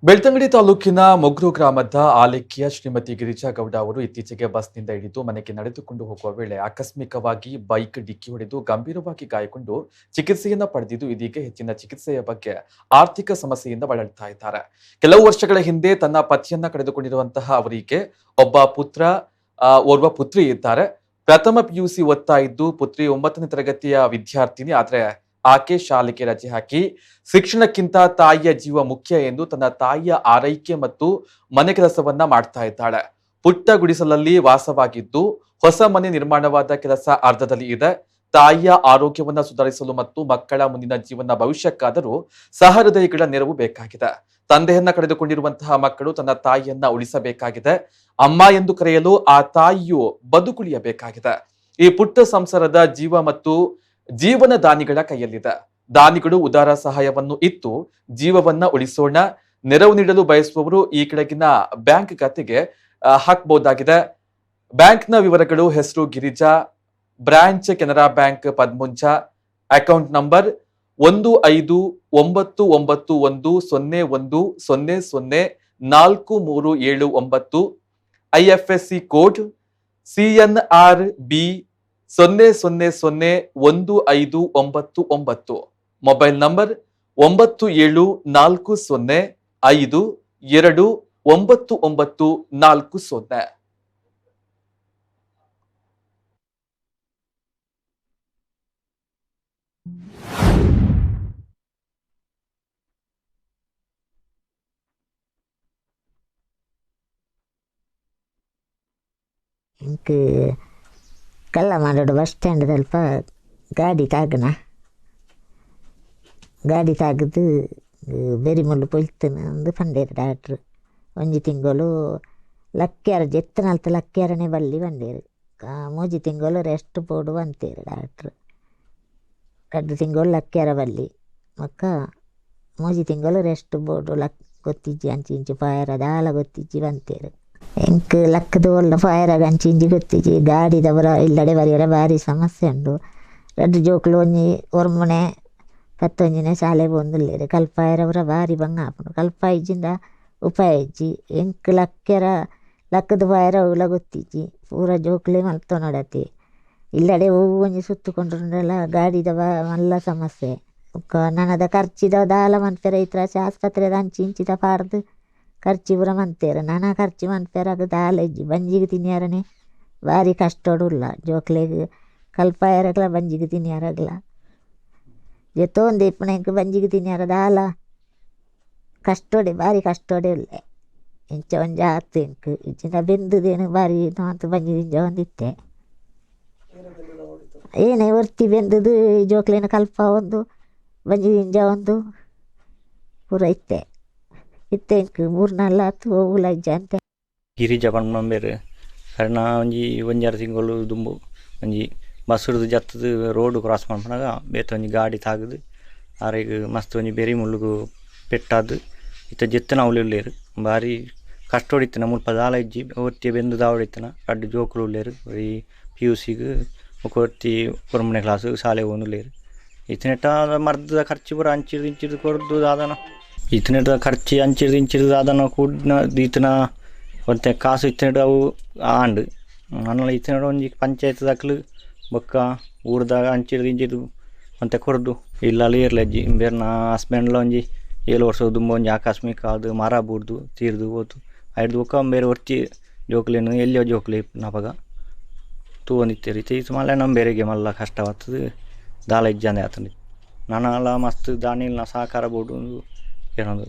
Belthangady ತಾಲೂಕಿನ ಮೊಗ್ರು ಗ್ರಾಮದ ಆಲೇಕಿಯ ಶ್ರೀಮತಿ ಗಿರಿಜಾ ಗೌಡ ಅವರು ಇತ್ತೀಚೆಗೆ ಬಸ್ನಿಂದ ಇಳಿದು ಮನೆಗೆ ನಡೆದುಕೊಂಡು ಹೋಗುವ ವೇಳೆ ಆಕಸ್ಮಿಕವಾಗಿ ಬೈಕ್ ಡಿಕ್ಕಿ ಹೊಡೆದು ಗಂಭೀರವಾಗಿ ಗಾಯಗೊಂಡು ಚಿಕಿತ್ಸೆಯನ್ನ ಪಡೆದಿದ್ದು, ಇದೀಗ ಹೆಚ್ಚಿನ ಚಿಕಿತ್ಸೆಯ ಬಗ್ಗೆ ಆರ್ಥಿಕ ಸಮಸ್ಯೆಯಿಂದ ಬಳಲ್ತಾ ಇದ್ದಾರೆ. ಕೆಲವು ವರ್ಷಗಳ ಹಿಂದೆ ತನ್ನ ಪತಿಯನ್ನ ಕಳೆದುಕೊಂಡಿರುವಂತಹ ಅವರಿಗೆ ಒಬ್ಬ ಪುತ್ರ, ಓರ್ವ ಪುತ್ರಿ ಇದ್ದಾರೆ. ಪ್ರಥಮ ಪಿಯುಸಿ ಓದ್ತಾ ಇದ್ದು ಪುತ್ರಿ 9ನೇ ತರಗತಿಯ ವಿದ್ಯಾರ್ಥಿನಿ. ಆದ್ರೆ ಆಕೆ ಶಾಲೆಗೆ ರಜೆ ಹಾಕಿ ಶಿಕ್ಷಣಕ್ಕಿಂತ ತಾಯಿಯ ಜೀವ ಮುಖ್ಯ ಎಂದು ತನ್ನ ತಾಯಿಯ ಆರೈಕೆ ಮತ್ತು ಮನೆ ಕೆಲಸವನ್ನ ಮಾಡ್ತಾ ಇದ್ದಾಳೆ. ಪುಟ್ಟ ಗುಡಿಸಲಲ್ಲಿ ವಾಸವಾಗಿದ್ದು ಹೊಸ ಮನೆ ನಿರ್ಮಾಣವಾದ ಕೆಲಸ ಅರ್ಧದಲ್ಲಿ ಇದೆ. ತಾಯಿಯ ಆರೋಗ್ಯವನ್ನ ಸುಧಾರಿಸಲು ಮತ್ತು ಮಕ್ಕಳ ಮುಂದಿನ ಜೀವನ ಭವಿಷ್ಯಕ್ಕಾದರೂ ಸಹೃದಯಿಗಳ ನೆರವು ಬೇಕಾಗಿದೆ. ತಂದೆಯನ್ನ ಕಳೆದುಕೊಂಡಿರುವಂತಹ ಮಕ್ಕಳು ತನ್ನ ತಾಯಿಯನ್ನ ಉಳಿಸಬೇಕಾಗಿದೆ. ಅಮ್ಮ ಎಂದು ಕರೆಯಲು ಆ ತಾಯಿಯು ಬದುಕುಳಿಯಬೇಕಾಗಿದೆ. ಈ ಪುಟ್ಟ ಸಂಸಾರದ ಜೀವ ಮತ್ತು ಜೀವನ ದಾನಿಗಳ ಕೈಯಲ್ಲಿದೆ. ದಾನಿಗಳು ಉದಾರ ಸಹಾಯವನ್ನು ಇತ್ತು ಜೀವವನ್ನ ಉಳಿಸೋಣ. ನೆರವು ನೀಡಲು ಬಯಸುವವರು ಈ ಕೆಳಗಿನ ಬ್ಯಾಂಕ್ ಖಾತೆಗೆ ಹಾಕಬಹುದಾಗಿದೆ. ಬ್ಯಾಂಕ್ನ ವಿವರಗಳು: ಹೆಸರು Girija, branch Canara bank Padmunja, account number 1599101004379, IFSC code CNRB0001599, mobile number 9740529940. ಎಂಕ್ ಕಲ್ಲಮಾಡೋಡು ಬಸ್ ಸ್ಟ್ಯಾಂಡ್ ಗಾಡಿ ತಾಗ್ನ ಗಾಡಿ ತಾಗ್ದು ಬೆರಿಮುಲ್ಲು ಪೊಲ್ತುನ ಅಂದ್ ಪಂಡೇರು ಡಾಕ್ಟ್ರು. ಒಂಜಿ ತಿಂಗಳು ಲಕ್ಕ್ಯರ ಜೆತ್ತುನಲ್ತ ಲಕ್ಕ್ಯರನೆ ಬಲ್ಲಿ ಪಂಡೇರು. ಮೂಜಿ ತಿಂಗಳು ರೆಸ್ಟ್ ಬೋಡು ಪಂತೇರು ಡಾಕ್ಟ್ರು. ರಡ್ಡ್ ತಿಂಗಳು ಲಕ್ಕ್ಯರ ಬಲ್ಲಿ ಬೊಕ್ಕ ಮೂಜಿ ತಿಂಗಳು ರೆಸ್ಟ್ ಬೋಡು ಲಕ್ ಗೊತ್ತಿಜ್ಜಿ ಅಂಚಿ ಇಂಚಿ ಪೋಯೆರ ದಾಲ ಗೊತ್ತಿಜ್ಜಿ ಪಂತೇರು. ಎಂಕ್ ಲಕ್ಕ್‌ದ್ ಓಲ್ಲ ಪೋಯೆರೆ ಅಂಚಿ ಇಂಚಿ ಗೊತ್ತಿಜ್ಜಿ. ಗಾಡಿದ ಪೂರ ಇಲ್ಲಡೆ ಬರಿಯೆರೆ ಬಾರಿ ಸಮಸ್ಯೆ ಉಂಡು. ರಡ್ಡ್ ಜೋಕುಲು ಒಂಜಿ ಒರ್ಂಬನೆ ಪತ್ತೊಂಜಿನೆ ಶಾಲೆ ಪೋವೊಂದುಲ್ಲೆರ್. ಕಲ್ಪಾಯೆರೆ ಪೂರ ಬಾರಿ ಬಂಗ ಆಪುಂಡು. ಕಲ್ಪಾಯಿಜಿಂಡ ಉಪಾಯ ಇಜ್ಜಿ. ಎಂಕ್ ಲಕ್ಕೆರ ಲಕ್ಕ್‌ದ್ ಪೋಯೆರೆ ಅವ್ಲ ಗೊತ್ತಿಜ್ಜಿ. ಪೂರ ಜೋಕುಲೇ ಮಲ್ತೊನೊಡಾತೆ. ಇಲ್ಲಡೆ ಒವು ಒಂಜಿ ಸುತ್ತು ಕೊಂಡ್ರುಂಡಲ ಗಾಡಿದ ಮಲ್ಲ ಸಮಸ್ಯೆ. ಬೊಕ್ಕ ನನದ ಖರ್ಚಿದ ದಾಲ ಮನ್ಪೆರೆ ಇತ್ರಾಚೆ ಆಸ್ಪತ್ರೆದ ಅಂಚಿ ಇಂಚಿದ ಪಾಡ್ದ್ ಖರ್ಚಿ ಪೂರ ಮಂತೇರು. ನನ ಖರ್ಚಿ ಮನ್ಪೆರೆ ದಾಲ ಇಜ್ಜಿ. ಬಂಜಿಗ್ ತಿನಿಯೆರೆನೆ ಬಾರಿ ಕಷ್ಟೊಡು ಉಲ್ಲ. ಜೋಕ್ಲೆಗ್ ಕಲ್ಪಾಯೆರೆಗ್ಲ ಬಂಜಿಗ್ ತಿನಿಯೆರೆಗ್ಲ ಜೆತ್ತೊಂದು ಇಪ್ಪುನ ಎಂಕ್ ಬಂಜಿಗ್ ತಿನಿಯೆರೆ ದಾಲ ಕಷ್ಟೊಡೆ ಬಾರಿ ಕಷ್ಟೊಡೆ ಉಲ್ಲೆ. ಇಂಚ ಒಂಜಿ ಆತು ಎಂಕ್. ಇಜ್ಜಿಂಡ ಬೆಂದುದೇನು ಬಾರಿ ಮಾತ ಬಂಜಿ ದಿಂಜವೊಂದಿತ್ತೆ. ಏನೆ ಒರ್ತಿ ಬೆಂದುದು ಜೋಕ್ಲೆನ್ ಕಲ್ಪಾವೊಂದು ಬಂಜಿ ದಿಂಜವೊಂದು ಪೂರ ಇತ್ತೆ. ಇತ್ತೆ ಎಂಕ್ ಮೂರ್ನಾಲ್ ಆತು ಒವ್ಲ ಇಜ್ಜಂತೆ. ಗಿರಿಜಾ ಪನ್ಪುನ ಕರ್ಣ ಒಂಜಿ ಒಂಜಾರು ತಿಂಗಳು ದುಂಬು ಒಂಜಿ ಬಸ್ಸುಡ್ದು ಜತ್ತುದು ರೋಡ್ ಕ್ರಾಸ್ ಮನ್ಪುನಗ ಬೇತೆ ಒಂಜಿ ಗಾಡಿ ತಾಗುದು ಆರೆಗ್ ಮಸ್ತ್ ಒಂಜಿ ಬೆರಿ ಮುಳ್ಳುಗು ಪೆಟ್ಟಾದ್ ಇತ್ತೆ ಜೆತ್ತುನ ಅವ್ಲು ಉಲ್ಲೆರ್. ಬಾರಿ ಕಷ್ಟೊಡು ಇತ್ತಿನ ಮುಲ್ಪ ದಾಲ ಇಜ್ಜಿ ಒರ್ತಿ ಬೆಂದು ದಾವಡಿತ್ತಿನ ರಡ್ಡ್ ಜೋಕುಲು ಉಲ್ಲೆರ್. ಒರಿ ಪಿ.ಯು.ಸಿ.ಗ್ ಬೊಕ ಒರ್ತಿ 9ನೇ ಕ್ಲಾಸ್ ಶಾಲೆಗ್ ಪೋವೊಂದುಲ್ಲೆರ್. ಇತ್ತಿನೆಟ್ಟ ಮರ್ದ್ ದ ಖರ್ಚು ಪೂರ ಅಂಚಿರ್ದ್ ಇಂಚಿರ್ದ್ ಕೊರ್ದು ದಾದನ ಇತ್ತಿನೆಟ್ಟ ಖರ್ಚಿ ಅಂಚಿರ್ದ್ ಇಂಚಿರ್ದ್ ದಾದನ ಕೂಡ್ನ ದೀತಿನ ಒಂತೆ ಕಾಸು ಇತ್ತಿನೆಟ್ ಅವು ಆಂಡ್. ಆಂಡಲ ಇತ್ತಿನೆಟ್ ಒಂಜಿ ಪಂಚಾಯತ್ ದಕುಲು ಬೊಕ್ಕ ಊರುದ ಅಂಚಿರ್ದ್ ಇಂಚಿರ್ದ್ ಒಂತೆ ಕೊರ್ದು ಇಲ್ಲಲ್ ಏರ್ಲ ಇಜ್ಜಿ. ಇಂಬೆರ್ನ ಹಸ್ಬೆಂಡ್ಲ ಒಂಜಿ 7 ವರ್ಷ ದುಂಬು ಒಂಜಿ ಆಕಸ್ಮಿಕ ಆದ್ ಮರ ಬೂರ್ದು ತೀರ್ದು ಪೋತು. ಐಡ್ದ್ ಬೊಕ್ಕ ಇಂಬೆರ್ ಒರ್ತಿ ಜೋಕುಲೆನ್ ಎಲ್ಯ ಜೋಕುಲು ಇಪ್ಪುನಪಗ ತೂವೊಂದಿತ್ತೆರ್. ಇತ್ತೆ ಈತ್ ಮಲ್ಲೆ ನಂಬೆರೆಗೆ ಮಲ್ಲ ಕಷ್ಟ ಬತ್ತುದು ದಾಲ ಇಜ್ಜಂದೆ ಆತುಂಡು. ನನಲ ಮಸ್ತ್ ದಾನಿಲ್ನ ಸಹಕಾರ ಬೋಡು ಕೇನೊಂದು.